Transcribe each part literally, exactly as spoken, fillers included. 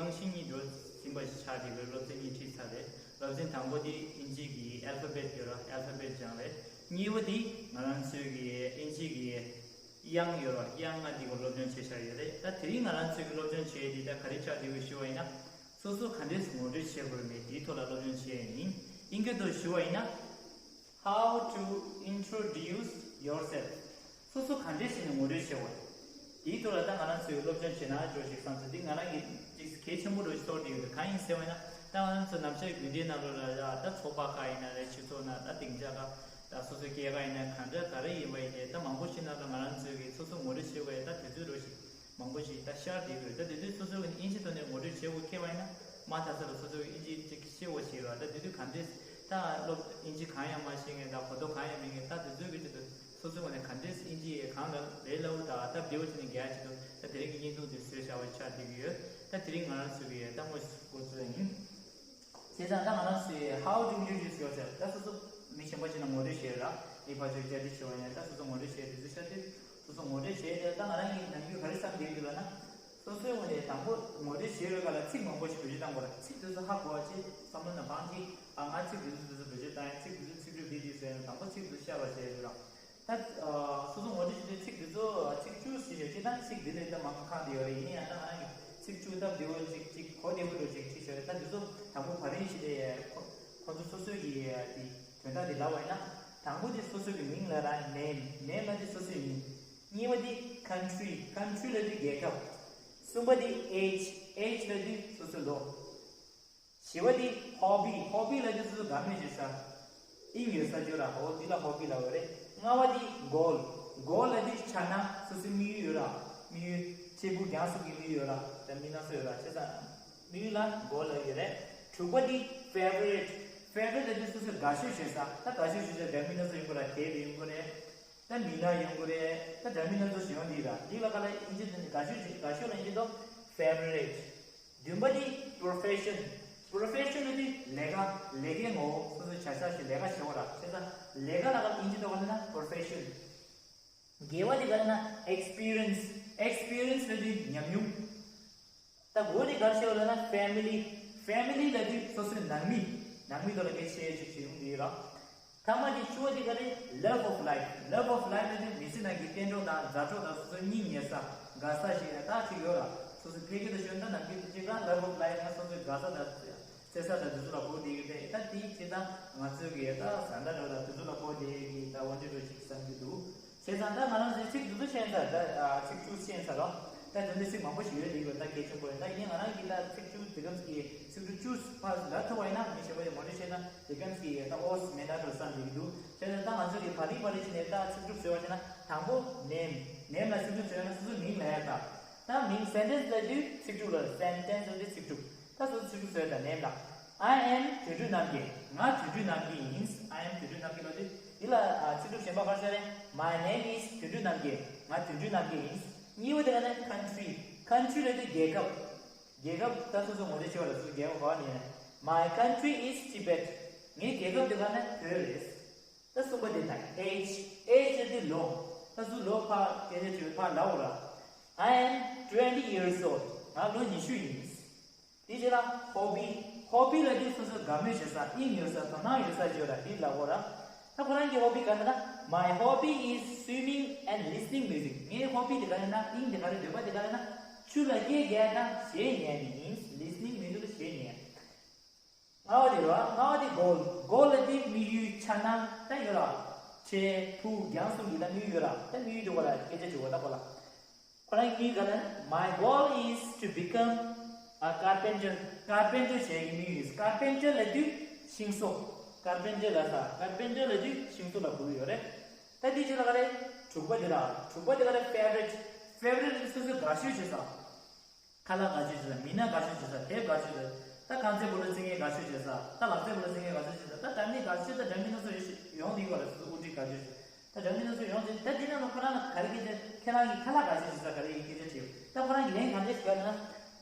རང་བཞིན་གཉིས་འགྲོ་ཟིན་པ་ཞིག་ཆགས་བསྡད་པའི་སློབ་ཚན་གཉིས་ཁྲིད་ཚར་རེད། སློབ་ཚན་དང་པོ་དེ་དབྱིན་ཇི་གི་ཨལ་ཕ་བེད་ཡོད་ར། ཨལ་ཕ་བེད་སྦྱངས་རེད། གཉིས་པ་དེ་ང་རང་ཚོའི་གི་དབྱིན་ཇི་གི་དབྱངས་ཡོད་ར། དབྱངས་ལྔ་དེ་གི་སློབ་སྦྱོང་བྱས་བཞག་ཡོད་རེད། ད་དེ་རིང་ང་རང་ཚོའི་གི་སློབ་སྦྱོང་བྱེད་ཡས་དེ་ད་ག་རེ་ཆགས་བསྡད་ཡོད་ཞུ་བ་ཡིན་ན། སོ་སོ་ག་འདྲས་ངོ་སྤྲོད་བྱེད་དགོས་མེད་དེའི་ཐོག་ལ་སློབ་སྦྱོང་བྱེད་ཡས་ཡིན། དབྱིན་སྐད་ཐོག་ཞུ་བ་ཡིན་ན། How to introduce yourself. སོ་སོ་ག་འདྲས་བྱས་ནས་ངོ་སྤྲོད་བྱེད་དགོས། དེའི་ཐོག་ལ་ད་ང་རང་ཚོས་སློབ་སྦྱོང་བྱེད་ན་འགྲོ་ཞིག་བསམ་ཚེ་འདི་ང་རང་གི་ཅིག་གལ་ཆེན་པོ་འགྲོ་ཞིག་ཚོར་བསྡད་ཡོད། གང་ཡིན་ཟེར་བ་ཡིན་ན། ད་ང་རང་ཚོ་ནམ་ཞག་དགོན་སྡེའི་ནང་ལོགས་ལ་ཡ་ད་ཚོགས་པ་ཁག་ཡིན་ན་རེད། སྤྱི་ཚོགས་ནང་ད་སྡིངས་ཆ་ཁག་ད་སོ་སོའི་སྐྱེས་ཁ་ཡིན་ན་གང་འདྲ་ག་རེ་ཡིན་པ་ཡིན་ནའི་ད་མང་པོ་ཞིག་ནང་ལ་ང་རང་ཚོས་ཀྱི་སོ་སོ་ངོ་སྤྲོད་བྱེད་དགོས་ཡ་ད་དུས་ཚོད་འགྲོ་ཞིག་མང་པོ་ཞིག་ད་ཤར་བསྡད་ཡོད། ད་དེ་དུས་སོ་སོ་གི་དབྱིན་ཇི་ཐོག་ནས་ངོ་སྤྲོད་བྱེད་དགོས་ཁེལ་བ་ཡིན་ན། མ་མཐའ་ས་ལ་སོ་སོ་གི་དབྱིན་ཇི་ཅིག་ཤེས་དགོས་ཞེས་ར། ད་དེ་དུས་ག་འདྲས་ད་སློབ་དབྱིན་ཇི་གང་ཡང་མ་ཤེས་མཁན་དང་གོ་རྟོགས་གང་ཡང་མེད་མཁན། ད་དེ་ཚོའི་གི་ཆེད་དུ་སོ་སོའི་ངོས་ནས་ག་འདྲས་དབྱིན་ཇི་གང་ལ་ལས་སླ་པོ་དང་སྟབས་བདེ་པོ་བྱས་ནས་རྒྱག་ཆེད་དུ་ད་དེ་རིང་གི་བརྙན་ཐུང་དེ་བཟོས་བཞག་པ་ཆགས་བསྡད་ཀྱི་ཡོད། ད་དེ་རིང་ང་རང་ཚོ་གི་ད་དངོས་སུ་འགོ་ཚུགས་ཡིན། བྱས་ཙང་ད་ང་རང་ཚོས་how to introduce yourself. ད་སོ་སོ་མི་གཞན་པ་ཅིག་ལ་ངོ་སྤྲོད་བྱེད་ར། མི་ཕར་ཕྱོགས་བཅར་འདྲི་བྱེད་པ་ཡིན་ན་ད་སོ་སོ་ངོ་སྤྲོད་བྱེད་དུས་ཚོད་ཤར་དུས་སོ་སོ་ངོ་སྤྲོད་བྱེད་དེ་ད་ང་རང་གི་ནམ་རྒྱུན་ག་རེ་བསམ་བསྡད་ཡོད་ལབ་ན། སོ་སོའི་ངོས་ནས་དང་པོ་ངོ་སྤྲོད་བྱེད་པའི་སྐབས་ལ་ཚིག་མང་པོ་ཞིག་བེད་སྤྱོད་གཏང་དགོས་ར། ཚིག་དེ་ཚོ་ཧ་གོ་བ་ཅིག་བསམ་བློ་ནང་བང་ཅིག་ཨ་ང་ཚིག་དེ་ཚོ་དེ་ཚོ་བེད་སྤྱོད་གཏང་ཡ། ཚིག་དེ་ཚོ་ཚིག་གྲུབ་འདི་འདི་ཟེར་ནས་དང་པོ་ཚིག་དེ་ཚོ་ཤར་བ་བྱས་ཡོད་ར། ད་སོ་སོ་ངོ་སྤྲོད་བྱེད་དུས་ཚིག་འདི་ཚོ་ཚིག་བཅུ་ཞིག་ཡོད་ཅེ་ད་ཚིག་འདི་ལས་ད་མང་ཁག་འདི་ཡོད་རེད། ཡིན་ཡང་ད་ང་རང་གི་ཚིག་བཅུ་སྟབས་བདེ་བོ་ཅིག་ཅིག་གོ་བདེ་བོ་འདྲ་ཅིག་ཅིག་ཤོད། ད་འདི་ཚོ་དང་པོ་བ་རིམ་བཞིན་དེ་ཁོ་ཁོ་ཚོ་སོ་སོའི་གི་དེ་དོན་དག་དེ་ལབ་པ་ཡིན་ན། དང་པོ་དེ་སོ་སོའི་གི་མིང་ལབ་ར། name. name ལབ་དེ་སོ་སོའི་མིང་། གཉིས་པ་དེ་country. country ལབ་དེ་རྒྱལ་ཁབ། གསུམ་པ་དེ་age. age ལབ་དེ་སོ་སོའི་ལོ། བཞི་པ་དེ་hobby. hobby ལབ་དེ་སོ་སོ་དགའ་མོས་བྱེད་ས། དབྱིངས་ཡོད་ས་ཅིག་ཡོད་ར། འོ་འདི་ལ་hobby ལབ་ཡོད་རེད། ལྔ་པ་དེ་goal. goal ལབ་དེ་འཆར་སྣང་། སོ་སོའི་དམིགས་ཡུལ་ཡོད་ར། དམིགས་ཡུལ་འཕྲལ་ཕུགས་རྒྱང་སོང་གི་དམིགས་ཡུལ་ཡོད་ར། ད་དམིགས་སྣང་སོགས་ཡོད་ར། བྱས་ཙང་དམིགས་ཡུལ་ལ་goal ལབ་ཡོད་རེད། དྲུག་པ་དེ་favorite. favorite ལབ་དེ་སོ་སོའི་དགའ་ཤོས་བྱེད་ས། ད་དགའ་ཤོས་བྱེད་ས་འདྲ་མིན་སྣ་ཚོགས་ཡོང་གི་ར། དེབ་ཡོང་གི་རེད། ད་མི་སྣ་ཡོང་གི་རེད། ད་འདྲ་མིན་སྣ་ཚོགས་ཤིག་ཡོང་འདི་ར། འདི་ལ་ག་ལ་དབྱིན་ཇི་དེ་ནི་དགའ་ཤོས་ཅིག་དགའ་ཤོས་ལ་དབྱིན་ཇི་ཐོག་favorite. བདུན་པ་དེ་profession. profession ལབ་དེ་ལས་ཀ། ལས་ཀའི་ངོ་བོ། སོ་སོའི་བྱ་བཞག་ཞིག་ལས་ཀ་བྱེད་པ་ར། བྱས་ཙང་ལས་ཀ་ལ་ག་ལ་དབྱིན་ཇི་ཐོག་ག་ལ་ན་profession. བརྒྱད་པ་དེ་ག་ལ་ན་experience. experience ལབ་དེ་ཉམས་མྱོང་། ད་དགུ་པ་དེ་ག་རེ་བྱེད་པ་ལབ་ན་family. family ལབ་དེ་སོ་སོའི་ནང་མི། ནང་མི་དག་ལ་གལ་ཆེ་ཤོས་ཤིག་ཡོང་གི་ཡོད་ར། ཐ་མ་དེ་བཅུ་པ་དེ་ག་རེ། love of life. love of life ལབ་དེ་མི་ཚེ་ནང་གི་གཏན་གྲོགས་དང་མཛའ་གྲོགས་དང་སོ་སོའི་གཉིད་ཉལ་ས་དགའ་ས་ཞིག་ཡང་དག་ཅིག་ཡོད་ར། སོ་སོའི་ཕལ་སྐད་དུ་ཞུས་ན་ནམ་རྒྱུན་དུ་ཅིག་ལ་love of life ལ་སོ་སོའི་དགའ་ས་དང་རྩེ་ས་དང་དེ་ཚོ་ལ་གོ་བསྡད་ཡོད་པས། ད་དེ་བྱས་ཙང་ང་ཚོའི་གི་ད་བཟའ་ཟླ་འདྲ་བ་དང་དེ་ཚོ་ལ་གོ་བསྡད་ཡོད་ཀྱི་ད་འོ་འདྲ་འདྲ་ཞིག་བསམ་གྱི་འདུག་བྱས་ཙང་ད་ང་རང་ཚོའི་ཚིག་འདི་ཚོ་ཤེས་ཚར། ད་ཨ་ཚིག་བཅུ་ཤེས་ཚར་རོ། ད་དེ་འདྲ་ཚིག་མང་པོ་ཞིག་ཡོད་དེ་ཡོད། ད་གལ་ཆེན་པོ་ཡིན། ད་ཡིན་ང་རང་གིས་ད་ཚིག་བཅུ་དེ་གམ་གྱི་ཚིག་འབྲུ་བཅུ་ཕར་ལ་ཐུབ་པ་ཡིན་ན་མི་གཞན་པ་ཡིས་ངོ་སྤྲོད་བྱས་ན་དེ་གམ་གྱི་ད་ཨོ་མེད་ན་འགྲོ་བསམ་གྱི་འདུག་བྱས་ཙང་ད་ང་ཚོ་གིས་བ་ལི་བ་ལི་བྱས་ནས་ད་ཚིག་འབྲུ་བཟོས་པ་བྱས་ན། དང་པོ་name. name ལ་ཚིག་འབྲུ་བཟོས་ན་སོ་སོའི་མིང་ལབ་ཡ་ད། ད་མིང་sentence ལབ་དུས་ཚིག་གྲུབ་ལ་sentence ལབ་དུས་ཚིག་གྲུབ། ད་སོ་སོ་ཚིག་གྲུབ་བཟོས་ད་name ལ། I am དོན་གྲུབ་རྣམ་རྒྱལ། ང་དོན་གྲུབ་རྣམ་རྒྱལ་ཡིན། I am དོན་གྲུབ་རྣམ་རྒྱལ་ལབ་དུས་འདི་ལ་ཨ་ཚིག་གྲུབ་གཞན་པ་ག་རེ་ཟེར་རེད། My name is དོན་གྲུབ་རྣམ་རྒྱལ། ང་དོན་གྲུབ་རྣམ་རྒྱལ་ཡིན། གཉིས་པ་དེ་ག་ནས་country. country ལབ་དུས་རྒྱལ་ཁབ། རྒྱལ་ཁབ་ད་སོ་སོ་ངོ་སྤྲོད་བྱེད་པ་ལ་སོ་སོ་རྒྱལ་ཁབ་ག་བ་ནས་ཡིན། My country is Tibet. ངའི་རྒྱལ་ཁབ་དེ་ག་ནས་བོད་རེད། ད་གསུམ་པ་དེ་ད་age. age ལབ་དུས་ལོ། ད་སུ་ལོ་ཕར་སྐད་ཆ་དྲིས་ཕར་ལབ་འོ་ར། I am twenty years old. ང་ལོ་ཉི་ཤུ་ཡིན། དེ་རྗེས་ལ་hobby. hobby ལབ་དུས་སོ་སོའི་དགའ་མོས་བྱེད་ས། དབྱིངས་ཡོད་ས། དོ་སྣང་ཡོད་ས་ཅིག་ཡོད་ར། འདི་ལབ་འོ་ར། ད་ཁོ་རང་གི་hobby ག་རེ་ན། My hobby is swimming and listening music. ངའི་hobby དེ་ག་རེ་ན། དབྱིངས་དེ་ག་རེ། འདོད་པ་དེ་ག་རེ་ན། ཆུ་ལ་སྐད་རྒྱག་དང་གཞས་ཉན་ནི་ཡིན། listening music གཞས་ཉན། ལྔ་པ་དེ་རེད་བ། ལྔ་པ་དེ་goal. goal ལབ་དུས་དམིགས་ཡུལ། འཆར་སྣང་ད་ཡོད་ར། འཕྲལ་ཕུགས་རྒྱང་གསུམ་གྱི་ད་དམིགས་ཡུལ་ཡོད་ར། ད་དམིགས་ཡུལ་དེ་བ་ལ་སྐད་ཆ་དྲི་བ་ད་གོ་ལ། ཁོ་རང་གི་དམིགས་ཡུལ་ག་ལ། My goal is to become a carpenter. carpenter བྱེད་ཀྱི་དམིགས་ཡུལ། carpenter ལབ་དུས་ཤིང་བཟོ། carpenter ལབ་ས། carpenter ལབ་དུས་ཤིང་བཟོ་ལ་གོ་གི་ཡོད་རེད། ད་དེ་ཕྱི་ལ་ག་རེ། དྲུག་པ་དེ་ར། དྲུག་པ་དེ་ག་རེ། favorite. favorite ལབ་དུས་སོ་སོའི་དགའ་ཤོས་བྱེད་ས། ཁ་ལག་དགའ་ཤོས་བྱེད་ས། མི་སྣ་དགའ་ཤོས་བྱེད་ས། དེབ་དགའ་ཤོས་བྱེད་ས། ད་རྐང་རྩེད་སྤོ་ལོ་རྩེད་མཁན་དགའ་ཤོས་བྱེད་ས། ད་ལག་རྩེད་སྤོ་ལོ་རྩེད་མཁན་དགའ་ཤོས་བྱེད་ས། ད་འདྲ་མིན་དགའ་ཤོས། ད་འདྲ་མིན་སྣ་ཚོགས་ཡོང་གི་ཡོད་རེད། སོ་སོ་དབུ་ཁྲིད་དགའ་ཤོས་བྱེད་ས། ད་འདྲ་མིན་སྣ་ཚོགས་ཡོང་ཚེ་ད་འདི་ནང་ལ་ཁོ་རང་ལ་ག་རེ་སྐད་ཆ། ཁྱེད་རང་གི་ཁ་ལག་དགའ་ཤོས་བྱེད་ས་ག་རེ་ཡིན་སྐད་ཆ་དྲིས། ད་ཁོ་རང་གི་ལན་ག་འདྲས་ཤིག་བརྒྱབ་ན།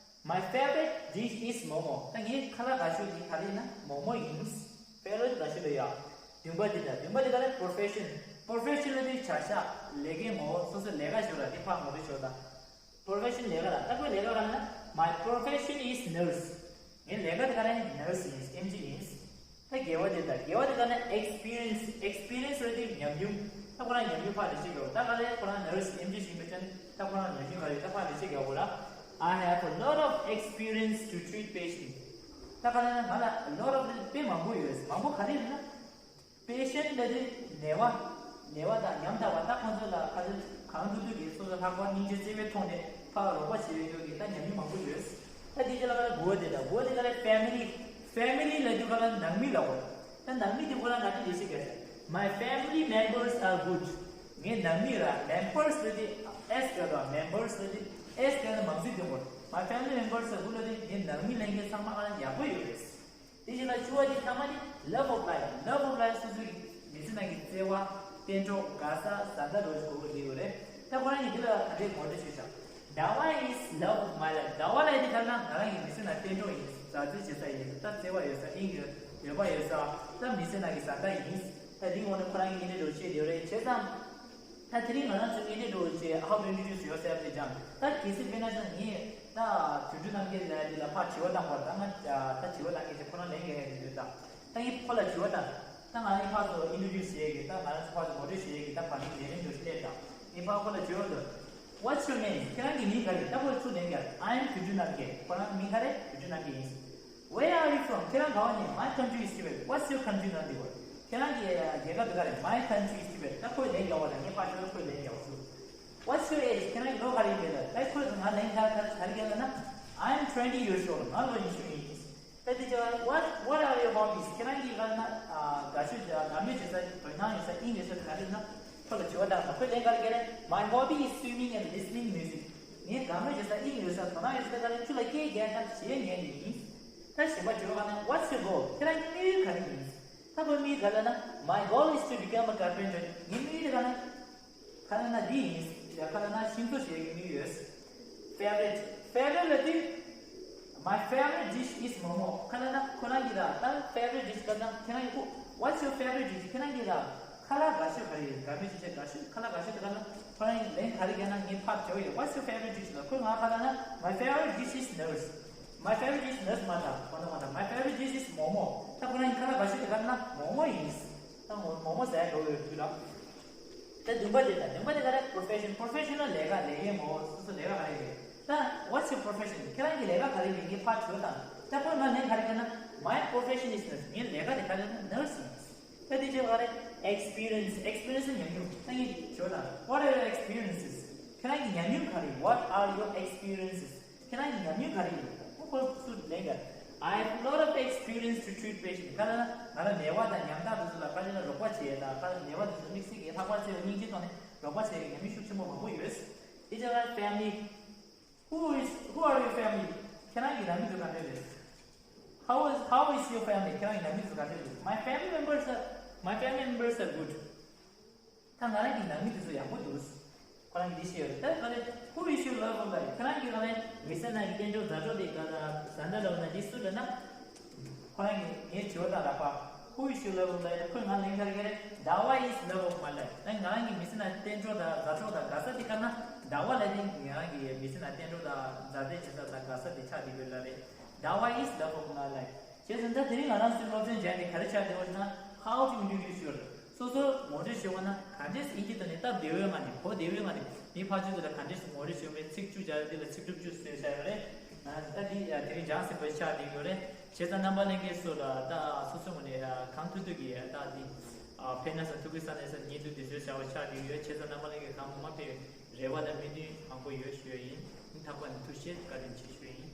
My favorite dish is momo. ད་ངའི་ཁ་ལག་དགའ་ཤོས་དེ་ག་རེ་ཡིན་ན་མོག་མོག་ཡིན། favorite དགའ་ཤོས་རེད་ཡ། བདུན་པ་འདི་དང་བདུན་པ་འདི་ག་རེ། profession. profession ལབ་དུས་བྱ་གཞག་ལས་ཀའི་ངོ་བོ། སོ་སོའི་ལས་ཀ་ཞིག་ལ་འདི་ཕར་ངོ་སྤྲོད་ཞུ་དང་། profession ལས་ཀ་ལ་ད་ཁོའི་ལས་ཀ་ག་རེ་ན། My profession is nurse. ངའི་ལས་ཀ་དེ་ག་རེ་ཡིན། Nurse ཡིན། ཨེམ་ཆི་ཡིན། ད་དགེ་བ་དེ་དང་དགེ་བ་དེ་ག་ནས་experience, experience ལ་དེ་ཉམས་མྱོང་། ད་ཁོ་རང་ཉམས་མྱོང་ཕར་ལ་ཤེས་དགོས། ད་ག་རེ་ཁོ་རང་nurse ཨེམ་ཆི་ཡིན་པ་ཅན་ད་ཁོ་རང་ཉམས་མྱོང་ག་རེ་ད་ཕར་ལ་ཤེས་དགོས་ལ། I have a lot of experience to treat patients. ད་ག་རེ་ང་ལ་a lot of དེ་དཔེ་མང་པོ་ཡོད། མང་པོ་ག་རེ་ཡིན་ན། Patient ལ་དེ་ནད་པ། ནད་པ་དང་ཉམ་ཐག་པ་ད་ཁོང་ཚོ་ལ་ཁ་ཚོད་གང་ཐུབ་ཐུབ་ཀྱིས་སོ་སོ་ལྷག་པར་སྙིང་རྗེ་བརྩེ་བའི་ཐོག་ནས་ཕར་རོགས་པ་བྱེད་ཡོད་ཀྱི་ད་ཉམས་མྱོང་མང་པོ་ཡོད། ད་དེ་རྗེས་ལ་ཁ་ལ་དགུ་བ་དེ་དང་དགུ་བ་དེ་ག་རེ་family, family ལ་དུས་ཁ་ལ་ནང་མི་ལ་གོ། ད་ནང་མི་དེ་ཁོ་རང་ང་ཚོ་ལས་བྱེད་དགོས། My family members are good. ངའི་ནང་མི་ར་members ལ་དེ་S དགོས་དང་members ལ་དེ་S དགོས་ན་མང་ཚིག་དེ་གོ། My family members are good ལ་དེ་ངའི་ནང་མི་ལ་ངའི་ཚང་མ་ཨ་ཡག་པོ་ཡོད་རེད། དེ་བཞིན་ལ་བཅུ་བ་དེ་ཐ་མ་དེ་love of life, love of life སོ་སོའི་མི་ཚེ་ནང་གི་བརྩེ་བ། གཏན་གྲོགས། དགའ་ས། བཟའ་ཟླ་རོགས་ཀྱི་གོ་སྐབས་དེ་ཡོད་རེད། ད་ཁོ་རང་གིས་འདི་ལ་ག་འདྲའི་ངོ་སྤྲོད་ཞུས་ཤག Dawai is love of my life. Dawai དེ་ལྟར་ན་ང་རང་གི་མི་ཚེ་ནང་གཏན་གྲོགས་ཡིན། མཛའ་བརྩེ་བྱེད་ས་ཡིན། ད་བརྩེ་བ་ཡོད་ས། དབྱིངས་ཡོད་པ་ཡོད་ས། ད་མི་ཚེ་ནང་གི་བཟའ་ཟླ་ཡིན། ད་འདི་ངོ་ནས་ཁོ་རང་གིས་འདི་འདྲ་བཤད་ཡོད་རེད། བྱས་ཙང་ད་དེ་རིང་ང་རང་ཚོ་ངེས་ཅན་འགྲོ་བྱས། How to introduce yourself ལས་ཀྱང་ད་གལ་སྲིད་དཔེར་ན་ང་ད་དུད་འགྲོ་རྣམས་ཀྱི་ལས་འདི་ལ་ཕར་དྲི་བ་བཏང་བར་ད་ང་ད་དྲི་བ་བཏང་མཁན་ཅིག་ཁོ་རང་ལན་རྒྱག་མཁན་ཅིག་ཡོད་ད། ད་ངས་ཁོ་ལ་དྲི་བ་བཏང་། ད་ང་ཡིན་ཕར་ཚུར་introduce བྱེད་ཀྱི། ད་ང་རང་ཚོ་ཕར་ཚུར་ངོ་སྤྲོད་བྱེད་ཀྱི། ད་བར་འདི་ལས་རིང་འགྲོ་ཞིག་སླེབས་ད། ངས་ཕར་ཁོ་ལ་དྲི་བ་འདུག What's your name? ཁྱེད་རང་གི་མིང་ག་རེ་རེད། ད་ཁོས་ཚུར་ལན་རྒྱག I am དུད་འགྲོ་རྣམས་ཀྱི། ཁོ་རང་མིང་ག་རེ། དུད་འགྲོ་རྣམས་ཀྱི་ཡིན། Where are you from? ཁྱེད་རང་ག་བ་ནས། My country is Tibet. What's your country ནང་འདི་བ། ཁྱེད་རང་གི་རྒྱལ་ཁབ་དེ་ག་རེ། My country is Tibet. ད་ཁོས་ལན་རྒྱག་པ་དང་ངས་ཕར་ཞོག་ཁོས་ལན་རྒྱག་པ་ཚུར། What's your age? ཁྱེད་རང་གི་ལོ་ག་རེ་ཡིན་པས། ད་ཁོས་ང་ལན་ག་རེ་ག་རེ་རྒྱག་ལ་ན། I am twenty years old. ང་ལོ་ཉི་ཤུ་ཡིན། ད་དེ་ཅི་བ། What, what are your hobbies? ཁྱེད་རང་གི་ག་ན་དགའ་ཤོས་དགའ་མོས་བྱེད་ས། དོ་སྣང་ཡོད་ས། དབྱིངས་ཡོད་ས་ག་རེ་ན། ཁོ་ལ་དྲི་བ་བཏང་ན་ཁོས་ལན་ག་རེ་རྒྱག་རེད། My hobby is swimming and listening music. ངའི་དགའ་མོས་བྱེད་ས། དབྱིངས་ཡོད་ས། དོ་སྣང་ཡོད་ས་དེ་ག་རེ། ཆུ་ལ་སྐྱེལ་རྒྱག་ན་གཞས་ཉན་ནི་ཡིན། ད་གཞན་པ་དྲི་བ་ག་ན། What's your goal? ཁྱེད་རང་གི་དམིགས་ཡུལ་ག་རེ་ཡིན། ད་ཁོའི་དམིགས་ཡུལ་ག་རེ་ལབ་ན། My goal is to become a carpenter. ངའི་དམིགས་ཡུལ་དེ་ག་ན། ག་ལབ་ན་འདི་ཡིན། ཡ་ག་ལབ་ན་ཤིང་བཟོ་བྱེད་ཀྱི་དམིགས་ཡུལ་ཡོད། Favorite, favorite ལབ་དུས། My favorite dish is momo. ག་ལབ་ན་ཁོ་རང་གི་ད་ད་favorite dish ག་ལབ་ན་ཁྱེད་རང་གི་ཁོ། What's your favorite dish? ཁྱེད་རང་གི་ད་ཁ་ལག་དགའ་ཤོས་ག་རེ་ཡིན། དགའ་མོས་བྱེད་ཆས་དགའ་ཤོས། ཁ་ལག་དགའ་ཤོས་དེ་ག་ལབ་ན་ཁོ་རང་གི་ལན་ག་རེ་རྒྱག་ན་ངས་ཕར་དྲི་བ་ཡོད། What's your favorite dish? ལབ། ཁོས་ང་ག་ལབ་ན། My favorite dish is noodles. My favorite dish is noodles མ་ད་ཁོ་ན་མ་ད། My favorite dish is momo. ད་ཁོ་རང་གི་ཁ་ལག་དགའ་ཤོས་དེ་ག་ལབ་ན་མོག་མོག་ཡིན། ད་མོག་མོག་མོག་མོག་ཟ་ཡ་འགྲོ་ཡོད་དུས་ལ། ད་བདུན་པ་དེ་ད། བདུན་པ་དེ་ག་རེ། Profession. Profession ལབ་ན་ལས་ཀ། ལས་ཀའི་ངོ་བོ། སོ་སོ་ལས་ཀ་ག་རེ་རེད། ད་What's your profession? ཁྱེད་རང་གི་ལས་ཀ་ག་རེ་ཡིན། ངས་ཕར་དྲི་བ་བཏང་། ད་ཁོས་ང་ལན་ག་རེ་རྒྱག་ན། My profession is nurse. ངའི་ལས་ཀ་དེ་ག་རེ་ན་nurse ཡིན། ད་དེ་ཅི་ག་རེ། Experience. Experience ཉམས་མྱོང་། ད་ངས་དྲི་བ་བཏང་། What are your experiences? ཁྱེད་རང་གི་ཉམས་མྱོང་ག་རེ། What are your experiences? ཁྱེད་རང་གི་ཉམས་མྱོང་ག་རེ་ཡིན། ཁོ་ཁོ་ཚུར་ལན་རྒྱག I have a lot of experience to treat patients. ག་ལབ་ན་ང་ལ་ནད་པ་དང་ཉམ་ཐག་དེ་ཚོ་ལ་ག་ལབ་ན་རོགས་པ་བྱེད་ཡས་དང་། ག་ལབ་ན་ནད་པ་དེ་ཚོ་དམིགས་བསལ་གྱི་ལྷག་པར་བརྩེ་བའི་སྙིང་རྗེའི་ཐོག་ནས་རོགས་པ་བྱེད་ཡས་ཀྱི་ཉམས་མྱོང་ཤུགས་ཆེན་པོ་མང་པོ་ཡོད། དེ་ཅི་ལ་family. Who is, who are your family? ཁྱེད་རང་གི་ནང་མི་ཚོ་ག་འདྲ་རེད། How is, how is your family? ཁྱེད་རང་གི་ནང་མི་ཚོ་ག་འདྲ་རེད། My family members are, my family members are good. ད་ང་རང་གི་ནང་མི་དེ་ཚོ་ཡག་པོ་འདུག་ཁོ་རང་གིས་འདི་བཤད་ཡོད་རེད། ད་ག་ལེ། Who is your love of life? ཁྱེད་རང་གི་ག་ལེ་མི་ཚེ་ནང་གི་གཏན་གྲོགས་མཛའ་གྲོགས་དེ་ག་ལ་བཟའ་ཟླ་ལབ་ན་འདི་སུ་རེད་ན། ཁོ་རང་གིས་ངའི་དྲི་བ་དང་རག་པ། Who is your love of life? ཁོས་ང་ལན་ག་རེ་ག་རེ། Dawai is love of my life. ད་ང་རང་གི་མི་ཚེ་ནང་གཏན་གྲོགས་དང་མཛའ་གྲོགས་དང་དགའ་ས་དེ་ག་ན། Dawai ལབ་དེ་ང་རང་གི་མི་ཚེ་ནང་གཏན་གྲོགས་དང་མཛའ་བརྩེ་བྱེད་ས་དང་དགའ་ས་དེ་ཆགས་བསྡད་ཡོད་ལབ་རེད། Dawai is love of my life. བྱས་ཙང་ད་དེ་རིང་ང་རང་ཚོའི་སློབ་ཚན་སྦྱངས་ནས་ག་རེ་ཆགས་བསྡད་པ་ཞེ་ན། How to introduce yourself. སོ་སོ་ངོ་སྤྲོད་བྱེད་པ་ན་ག་འདྲས་སེ་དབྱིན་ཇི་ཐོག་ནས་སྟབས་བདེ་བོའི་ངང་ནས། གོ་བདེ་བོའི་ངང་ནས་མི་ཕལ་ཆེར་ཚོ་ལ་ག་འདྲས་སེ་ངོ་སྤྲོད་བྱེད་པའི་ཚིག་བཅུ་སྦྱར། འདི་ལ་ཚིག་དྲུག་བཅུ་བཟོས་བཞག་ཡོད་རེད། ད་འདི་དེ་རིང་སྦྱངས་ཟིན་པ་ཆགས་བསྡད་ཡོད་རེད། བྱས་ཙང་རྣམ་པ་ལྷན་རྒྱས་ཚོ་ལ་ད་སོ་སོའི་ངོས་ནས་གང་ཐུབ་ཐུབ་ཀྱིས་ད་འདི་ཕན་ན་ས་ཐུགས་ཀྱི་ས་ནས་ས་ཉིན་དུ་འདི་བཟོས་བཞག་པ་ཆགས་བསྡད་ཡོད། བྱས་ཙང་རྣམ་པ་ལྷན་རྒྱས་གང་གོང་མ་ཕེབས་རེ་བ་དང་སྨོན་འདུན་མང་པོ་ཡོད་ཞུ་ཡ་ཡིན། སྙིང་ཐག་པ་ནས་ཐུགས་རྗེ་ཆེ་བཀའ་དྲིན་ཆེ་ཞུ་ཡ་ཡིན།